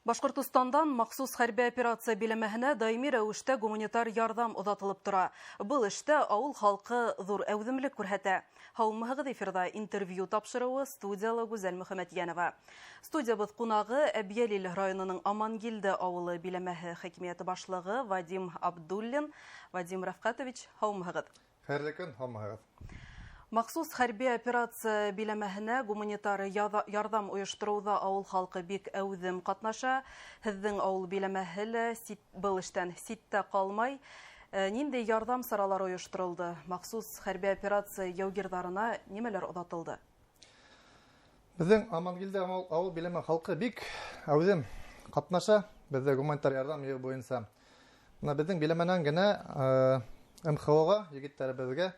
Башҡортостандан махсус хәрби операция биләмәһенә даими рәүештә гуманитар ярҙам оҙатылып тора. Был эштә ауыл халҡы ҙур әүҙемлек күрһәтә. Һаумыһығыҙ, эфирҙа «Интервью» тапшырыуы, студияла Гүзәл Мөхәмәтйәнова. Студиябыҙ ҡунағы — Әбйәлил районының Амангилде ауылы биләмәһе хакимиәте башлығы Вадим Абдуллин. Вадим Рафҡәтович, һаумыһығыҙ! Хәйерле көн, һаумыһығыҙ! Махсус хәрби операция биләмәһенә гуманитар ярҙам ойоштороуҙа ауыл халҡы бик әүҙем ҡатнаша. Һеҙҙең ауыл биләмәһе лә был эштән ситтә ҡалмай. Ниндәй ярҙам саралары ойошторолдо? Махсус хәрби операция яугирҙарына нимәләр оҙатылды? Беҙҙең Амангилде ауыл биләмә халҡы бик әүҙем ҡатнаша беҙҙә гуманитар ярҙам йыйыу буйынса. Бына беҙҙең биләмәнән генә МХОға, егеттәребеҙгә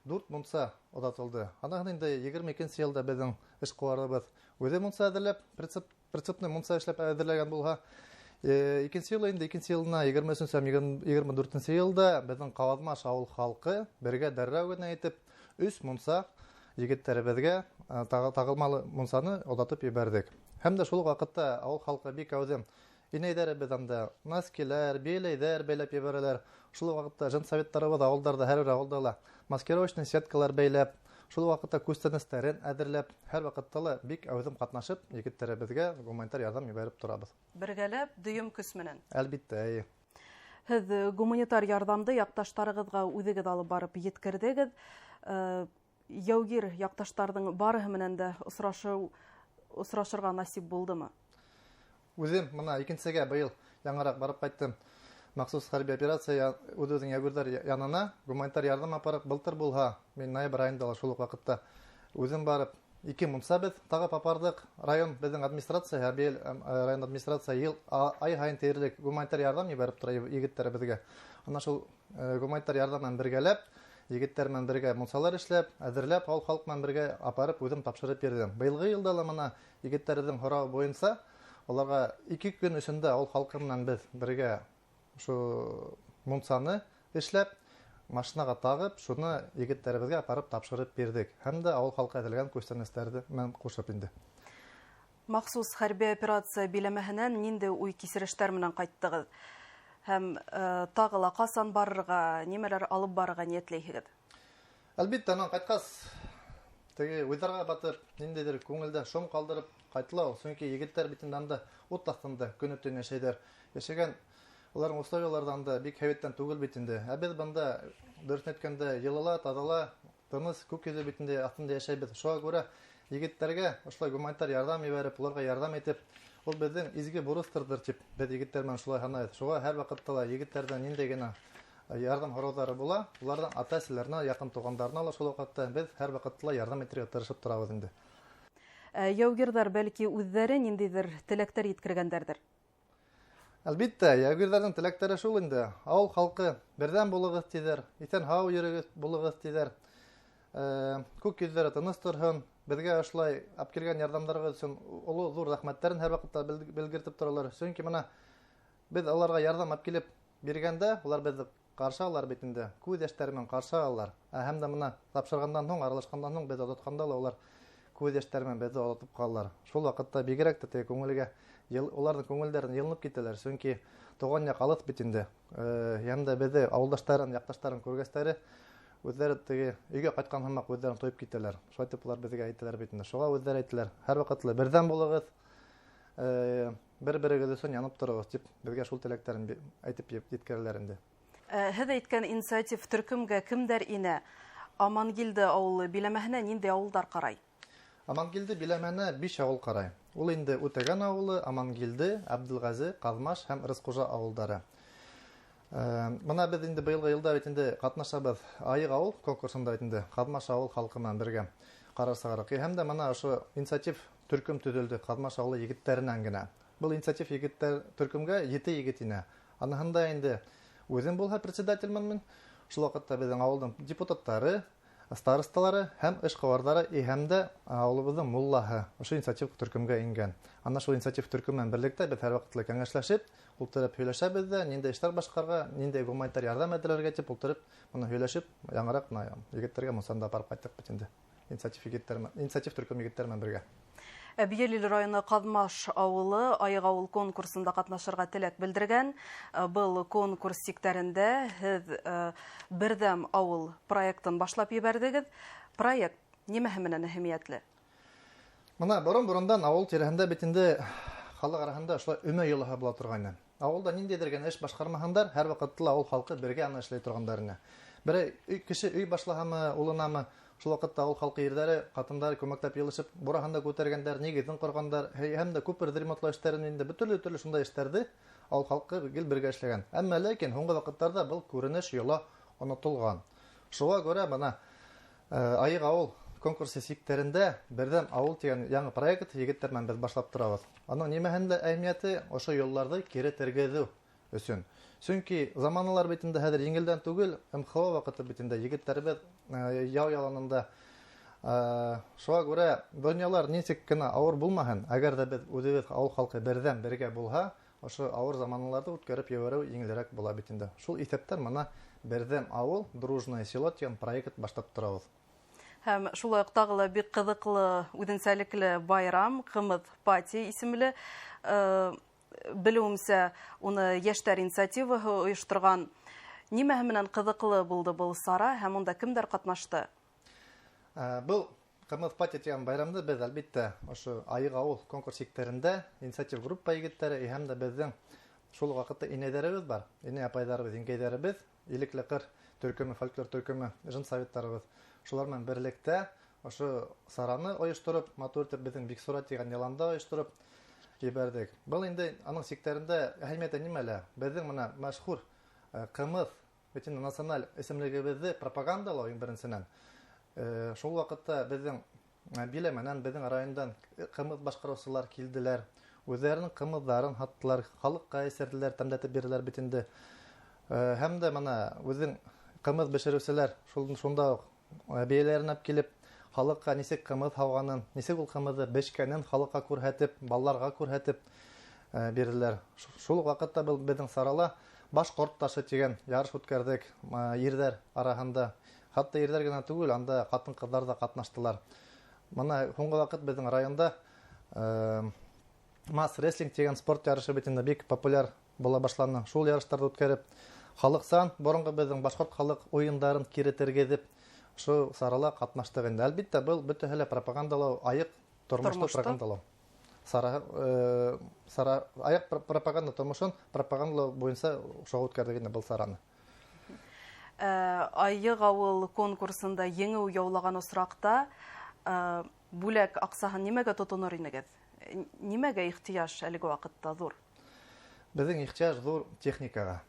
дүрт мунса оҙатылды. Анан инде 22-нсе йылда беҙҙең эшҡыуарыбыҙ үҙе мунса әҙерләп, прицепный мунса эшләп әҙерләгән булһа, икенсе йыл инде, икенсе йылына, 23-нсе һәм 24-нсе йылда беҙҙең Ҡабаҙмаш ауыл халҡы бергә дәррәү генә итеп өс мунса егеттәребеҙгә, тағылмалы мунсаны оҙатып ебәрҙек. Һәм дә шул уҡ ваҡытта ауыл халҡы бик әүҙем. Инәйҙәребеҙ анда носкиләр, бейәләйҙәр бәйләп ебәрәләр. Шул уҡ ваҡытта женсоветтарыбыҙ ауылдарҙа, һәр бер ауылда ла маскировочный сеткалар бәйләп, шул уҡ ваҡытта күстәнәстәрен әҙерләп, һәр ваҡытта ла бик әүҙем ҡатнашып, егеттәребеҙгә гуманитар ярҙам ебәреп торабыҙ. Бергәләп, дөйөм көс менән. Әлбиттә, эйе. Һеҙ гуманитар ярҙамды яҡташтарығыҙға үҙегеҙ алып барып еткерҙегеҙ. Яугир яҡташтарҙың барыһы менән дә осрашырға насип булдымы? Үҙем бына икенсегә быйыл яңыраҡ барып ҡайттым. Махсус хәрби операция үҙебеҙҙең яугирҙәр янына гуманитар ярҙам апарып, былтыр булһа, мин ноябрь айында ла шул уҡ ваҡытта үҙем барып, ике мунса беҙ тағып апарҙыҡ. Район беҙҙең администрация, Әбйәлил район администрация йыл ай һайын тиерлек гуманитар ярҙам ебәреп тора егеттәребеҙгә. Ана шул гуманитар ярҙам менән бергәләп, егеттәр менән бергә мунсалар эшләп, әҙерләп, ауыл халыҡ менән бергә апарып үҙем тапшырып бирҙем. Быйылғы йылда ла бына егеттәребеҙҙең һорауы буйынса уларға 2 көн эсендә ауыл халҡы менән беҙ бергә ошо мунсаны эшләп, машинаға тағып, шуны егеттәребеҙгә апарып тапшырып бирҙек. Һәм дә ауыл халҡы әҙерләгән күстәнәстәрҙе менән ҡушып инде. Махсус хәрби операция биләмәһенән ниндәй уй-кисерештәр менән ҡайттығыҙ? Һәм тағы ла ҡасан барырға, нимәләр алып барырға ниәтләйһегеҙ? Әлбиттә, анан ҡайтҡас, теге уйҙарға батып, ниндәйҙер күңелдә шом ҡалдырып ҡайтыла ул. Сөнки егеттәр бит инде анда ут аҫтында көнө-төнө йәшәйҙәр. Йәшәгән уларҙың условиялары анда бик һәйбәттән түгел бит инде. Ә беҙ бында, дөрөҫөн әйткәндә, йылыла, таҙала, тыныс күк йөҙө бит инде аҫтында йәшәйбеҙ. Шуға күрә егеттәргә ошолай гуманитар ярҙам ебәреп, уларға ярҙам итеп, ул беҙҙең изге бурыстырҙыр тип беҙ егеттәр менән шулай һанайбыҙ. Шуға һәр ваҡытта ла егеттәрҙән ниндәй генә ярҙам һорауҙары була, уларҙың ата-әсәләренә, яҡын туғандарына ла шул ваҡытта беҙ һәр ваҡытта ла ярҙам итергә тырышып торабыҙ инде. Яугирҙар бәлки үҙҙәре ниндәйҙер теләктәр еткергәндәрҙер? Әлбиттә, яугирҙәрҙең теләктәре шул инде. Ауыл халҡы берҙәм булығыҙ тиҙәр, иҫән-һау йөрөгөҙ булығыҙ тиҙәр. Күк йөҙҙәре тыныс торһон. Беҙгә ошолай алып килгән ярҙамдарығыҙ өсөн оло ҙур рәхмәттәрен һәр ваҡытта белгертеп торалар. Сөнки бына беҙ уларға ярҙам алып килеп биргәндә, улар беҙҙе ҡаршы алалар бит инде, күҙ йәштәре менән ҡаршы алалар. Һәм дә бына тапшырғандан һуң, аралашҡандан һуң, беҙ оҙатҡанда ла улар күҙ йәштәре менән беҙҙе оҙатып ҡалалар. Шул ваҡытта бигерәк тә теге күңелгә, уларҙың күңелдәрен йылынып китәләр. Сөнки тыуған яҡ алыҫ бит инде. Һәм дә беҙҙе ауылдаштарын, яҡташтарын күргәстәре үҙҙәре теге өйгә ҡайтҡан һымаҡ үҙҙәрен тойоп китәләр. Шулай итеп улар беҙгә әйтәләр бит инде. Шуға үҙҙәре әйтәләр: һәр ваҡытлы берҙәм булығыҙ, бер-берегеҙ өсөн янып тороғоҙ тип беҙгә шул теләктәрен әйтеп еткерәләр инде. Һеҙ әйткән инициатив төркөмгә кемдәр инә? Амангилде ауылы биләмәһенә ниндәй ауылдар ҡарай? Амангилде биләмәһенә 5 ауыл ҡарай. Ул инде Үтәгән ауылы, Амангилде, Әбделғәзе, Ҡаҙмаш һәм Рысҡужа ауылдары. Бына беҙ инде быйылғы йылда бит инде ҡатнашабыҙ Айыҡ ауыл конкурсында бит инде Ҡаҙмаш ауыл халҡы менән бергә ҡарар сығарыҡ. Һәм дә бына ошо инициатив төркөм төҙөлдө Ҡаҙмаш ауылы егеттәренән генә. Был инициатив егеттәр төркөмгә 7 егет инә. Аныһында инде үҙем булһа председательмен мин. Шул ваҡытта беҙҙең ауылдың депутаттары, старосталары һәм эшҡыуарҙары, һәм дә ауылыбыҙҙың муллаһы ошо инициатив төркөмгә ингән. Ана шул инициатив төркөм менән берлектә беҙ һәр ваҡытта кәңәшләшеп, ултырып һөйләшәбеҙ ҙә, ниндәй эштәр башҡарға, ниндәй гуманитар ярҙам әҙерләргә тип ултырып, быны һөйләшеп, яңыраҡ бына егеттәргә мунсаны да апарып ҡайттыҡ бит инде. Инициатив егеттәр менән, инициатив төркөм егеттәр менән бергә. Әбйәлил районы Ҡаҙмаш ауылы Айыҡ ауыл конкурсында ҡатнашырға теләк белдергән. Был конкурс сиктәрендә һеҙ Берҙәм ауыл проектын башлап ебәрҙегеҙ. Проект нимәһе менән әһәмиәтле? Мына борон-борондан ауыл тирәһендә бит инде халыҡ араһында ошолай өмә йолаһы була торғайны. Ауылда ниндәйҙер генә эш башҡармаһандар, һәр ваҡытта ла ауыл халҡы бергә аны эшләй торғандар ине. Берәй кеше өй башлаһамы, улынамы, шул ваҡытта ауыл халҡы ирҙәре, ҡатындары күмәкләп йылышып, бураһын да күтәргәндәр, нигеҙен ҡорғандар, һәм дә күперҙе ремонтлау эштәрен инде бөтөрлө-төрлө шундай эштәрҙе ауыл халҡы гел бергә эшләгән. Әммә ләкин һуңғы ваҡыттарҙа был күренеш йола онотолған. Шуға күрә бына Айыҡ ауыл конкурсы сиктәрендә Берҙәм ауыл тигән яңы проект егеттәр менән беҙ башлап торабыҙ. Аның нимәһендә әһәмиәте ошо юлларҙы кире тергеҙеү өсөн. Сөнки заманалар бит инде хәҙер еңелдән түгел, МХО ваҡыты бит инде егеттәребеҙ яу яланында. Шуға күрә донъялар нисек кенә ауыр булмаһын, әгәр ҙә беҙ үҙебеҙ ауыл халҡы берҙәм бергә булһа, ошо ауыр заманаларҙы үткәреп ебәреү еңелерәк була бит инде. Шул иҫәптән мына Берҙәм ауыл, Дружное село тигән проект башлап торабыҙ. Һәм шулай уҡ тағы ла бик ҡыҙыҡлы, үҙенсәлекле байрам, Ҡымыҙ пати исемле. Белеүемсә, уны йәштәр инициативаһы ойошторған. Нимәһе менән ҡыҙыҡлы булды был сара һәм унда кемдәр ҡатнашты? Был Ҡымыҙ пати тигән байрамды беҙ әлбиттә ошо Айыҡ ауыл конкурс сиктәрендә инициатив группа егеттәре һәм дә беҙҙең шул ваҡытта инәйҙәребеҙ бар, инәй апайҙарыбыҙ, еңгәйҙәребеҙ, Илекле ҡыр төркөмө, фольклор төркөмө, жын советтарыбыҙ. Шулар менән берлектә ошо сараны ойоштороп, матур итеп беҙҙең Биксура тигән яланда ойоштороп ебәрҙек. Был инде аның сиктәрендә әһәмиәте нимәлә? Беҙҙең мына мәшһүр ҡымыҙ бит инде националь исемлегебеҙҙе пропагандалау иң беренсенән. Шул ваҡытта беҙҙең биләмәнән, беҙҙең райондан ҡымыҙ башҡарыусылар килделәр, үҙҙәренең ҡымыҙҙарын һаттылар, халыҡҡа эсерҙеләр, тәмләтеп бирҙеләр бит инде. Һәм дә мына үҙең ҡымыҙ бешереүселәр шунда уҡ бейәләрен алып килеп, халыҡҡа нисек ҡымыҙ һауғанын, нисек ул ҡымыҙҙы бешкәнен халыҡҡа күрһәтеп, балаларға күрһәтеп бирҙеләр. Шул уҡ ваҡытта был беҙҙең сарала башҡорт ташы тигән ярыш үткәрҙек, ирҙәр араһында. Хатта ирҙәр генә түгел, анда ҡатын-ҡыҙҙар ҙа ҡатнаштылар. Мына һуңғы ваҡыт беҙҙең районда мас-рестлинг тигән спорт ярышы бит инде бик популяр була башланы. Шул ярыштарҙы үткәреп, халыҡсан боронғо беҙҙең башҡорт халыҡ уйындарын кире тергеҙеп, шул сарала ҡатнаштыҡ инде. Әлбиттә, был бөтәһе лә пропагандалау, айыҡ тормошто пропагандалау. Сара, айыҡ пропаганда тормошон пропагандалау буйынса шуға үткәрҙек инде был сараны. Айыҡ ауыл конкурсында еңеү яулаған осраҡта бүләк аҡсаһын нимәгә тотонор инегеҙ? Нимәгә ихтыяж әлеге ваҡытта ҙур? Беҙҙең ихтыяж ҙур техникаға.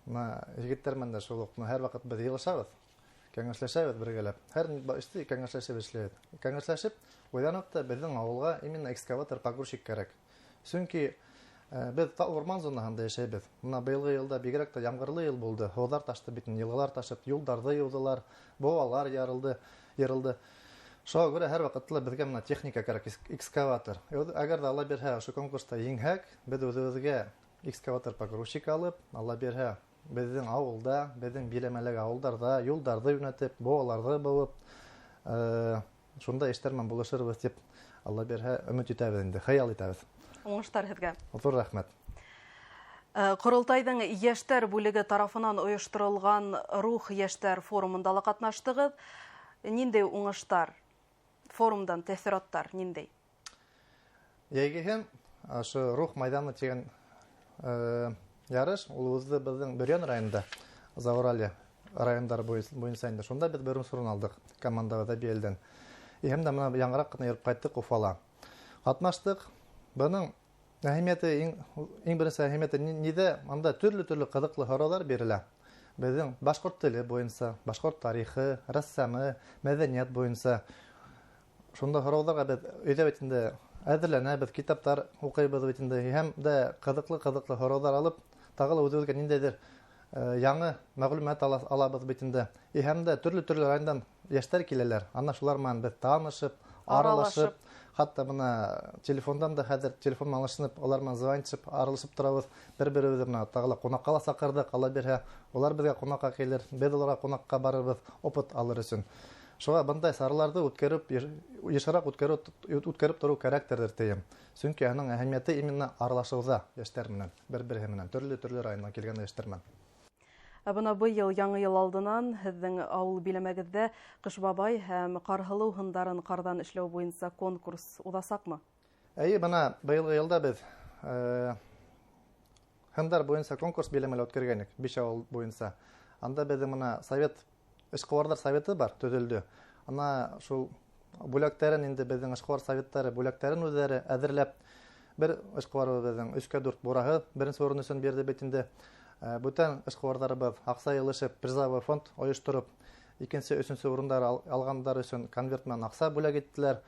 Мына егеттәр менән дә шул уҡ, мына һәр ваҡыт беҙ йыйылышабыҙ, кәңәшләшәбеҙ бергәләп. Һәр эште кәңәшләшеп эшләйбеҙ. Кәңәшләшеп уйланып та беҙҙең ауылға именно экскаватор погрузчик кәрәк. Сөнки беҙ тау урман зонаһында йәшәйбеҙ. Мына быйылғы йылда бигерәк тә ямғырлы йыл булды. Һыуҙар ташты бит, йылғалар ташып, юлдарҙы йыуҙылар, быуалар ярылды. Шуға күрә һәр ваҡытта ла беҙгә мына техника кәрәк, экскаватор. Әгәр ҙә Алла бирһә, ошо конкурста еңһәк, беҙ үҙебеҙгә экскаватор погрузчик алып, Алла бирһә, беҙҙең ауылда, беҙҙең биләмәләге ауылдарҙа юлдарҙы йүнәтеп, быуаларҙы быуып, шундай эштәр менән булышырбыҙ тип Алла бирһә өмөт итәбеҙ инде, хыял итәбеҙ. Уңыштар һеҙгә. Ҙур рәхмәт. Ҡоролтайҙың йәштәр бүлеге тарафынан ойошторолған Рух йәштәр форумында ла ҡатнаштығыҙ. Ниндәй уңыштар? Форумдан тәьҫораттар ниндәй? Йәйгеһен ошо Рух майҙаны тигән ярыш ул уҙҙы беҙҙең Бөрйән районында, Зауралье райондары буйынса инде. Шунда беҙ беренсе урын алдыҡ командабыҙ Әбйәлилдән. Һәм дә мына яңыраҡ ҡына йөрөп ҡайттыҡ Уфала. Ҡатнаштыҡ. Бының әһәмиәте, иң беренсе әһәмиәте ниҙә? Анда төрлө-төрлө ҡыҙыҡлы һорауҙар бирелә. Беҙҙең башҡорт теле буйынса, башҡорт тарихы, рәссамы, мәҙәниәт буйынса. Шунда һорауҙарға беҙ өйҙә бит инде әҙерләнәбеҙ, китаптар уҡыйбыҙ бит инде. Һәм дә ҡыҙыҡлы-ҡыҙыҡлы һорауҙар алып, тағы ла үҙебеҙгә ниндәйҙер яңы мәғлүмәт алабыҙ бит инде. Һәм дә төрлө-төрлө райондан йәштәр киләләр. Ана шулар менән беҙ танышып, аралашып, Аралашып. хатта бына телефондан да хәҙер телефон менән алышынып, улар менән звонитып, аралашып торабыҙ. Бер-беребеҙҙе бына тағы ла ҡунаҡҡа ла саҡырҙыҡ, Алла бирһә, улар беҙгә ҡунаҡҡа килер, беҙ уларға ҡунаҡҡа барырбыҙ, опыт алыр өсөн. Шуға бындай сараларҙы үткәреп, йышыраҡ үткәреп тороу кәрәктерҙер тием. Сөнки аның әһәмиәте именно аралашыуҙа йәштәр менән, бер-береһе менән, төрлө-төрлө райондан килгән йәштәр менән. Ә бына быйыл яңы йыл алдынан һеҙҙең ауыл биләмәгеҙҙә Ҡыш бабай һәм Ҡарһылыу һындарын ҡарҙан эшләү буйынса конкурс уҙасаҡмы? Эйе, бына быйылғы йылда беҙ һындар буйынса конкурс биләмәлә үткәргәйнек, 5 ауыл буйынса. Анда беҙҙең бына совет, эшҡыуарҙар советы бар, төҙөлдө. Ана шул бүләктәрен инде беҙҙең эшҡыуар советтары бүләктәрен үҙҙәре әҙерләп, бер эшҡыуарыбыҙ беҙҙең 3-4 бураһы беренсе урын өсөн бирҙе бит инде. Бүтән эшҡыуарҙарыбыҙ аҡса йыйылышып, призовой фонд ойоштороп, икенсе, өсөнсө урындар алғандар өсөн конверт менән аҡса бүләк иттеләр.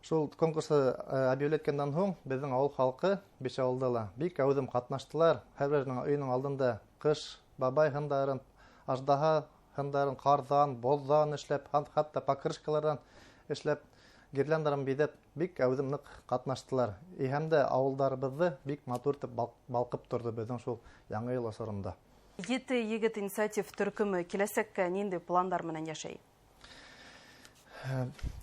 Шул конкурсы объявлять иткәндән һуң беҙҙең ауыл халҡы 5 ауылда ла бик әүҙем ҡатнаштылар. Һәр береһенең өйөнөң алдында Ҡыш бабай һындарын, аждаһа һындарын ҡарҙан, боҙҙан эшләп, хатта покрышкаларҙан эшләп, гирляндарын биҙәп, бик әүҙем ныҡ ҡатнаштылар. И һәм дә ауылдарыбыҙҙы бик матур итеп балҡып торҙо беҙҙең шул яңы йыл осоронда. Ете егет инициатив төркөмө киләсәккә ниндәй пландар менән йәшәй?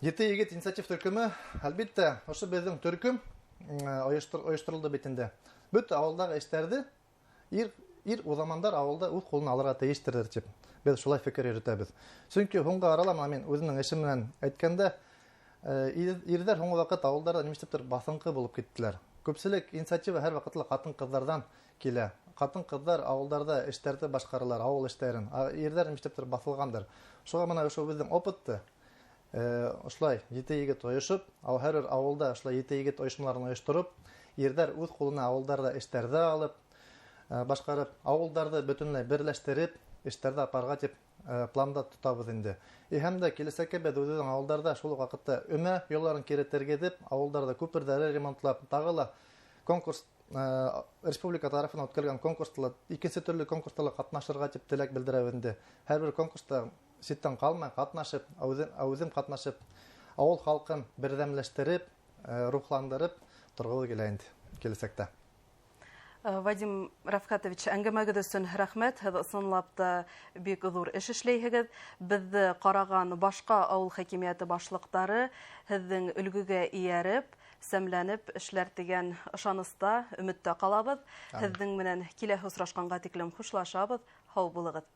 Ете егет инициатив төркөмө, әлбиттә, ошо беҙҙең төркөм ойошторолдо бит инде. Бөтә ауылдағы эштәрҙе ир уҙамандар ауылда үҙ ҡулына алырға тейештерҙер тип беҙ шулай фекер йөрөтәбеҙ. Сөнки һуңғы арала мына мин үҙемдең эшем менән әйткәндә, ирҙәр һуңғы ваҡыт ауылдарҙа нимәштептер баҫынҡы булып киттеләр. Күпселек инициатива һәр ваҡытта ла ҡатын-ҡыҙҙарҙан килә. Ҡатын-ҡыҙҙар ауылдарҙа эштәрҙе башҡаралар, ауыл эштәрен. Ә ирҙәр нимәштептер баҫылғандыр. Шуға мына ошо беҙҙең опытты, ошолай ете егет ойошоп, һәр бер ауылда ошолай ете егет ойошмаларын ойоштороп, ирҙәр үҙ ҡулына ауылдарҙа эштәрҙе алып, башҡарып, ауылдарҙы бөтөнләй берләштереп, эштәрҙе апарға тип планда тотабыҙ инде. И һәм дә киләсәккә беҙ үҙебеҙҙең ауылдарҙа шул уҡ ваҡытта өмә юлларын кире тергеҙеп, ауылдарҙа күперҙәре ремонтлап, тағы ла конкурс, республика тарафынан үткәрелгән конкурста ла, икенсе төрлө конкурста ла ҡатнашырға тип теләк белдерәбеҙ инде. Һәр бер конкурста ситтән ҡалмай ҡатнашып, әүҙем ҡатнашып, ауыл халҡын берҙәмләштереп, рухландырып торғоҙ килә инде киләсәктә. Вадим Рафкатович, әңгәмәгеҙ өсөн рәхмәт. Һеҙ ысынлап та бик ҙур эш эшләйһегеҙ. Беҙҙе ҡараған башҡа ауыл хакимиәте башлыҡтары һеҙҙең өлгөгә эйәреп, сәмләнеп эшләр тигән ышаныста, өмөттә ҡалабыҙ. Амин. Һеҙҙең менән киләһе осрашҡанға тиклем хушлашабыҙ. Һау булығыҙ.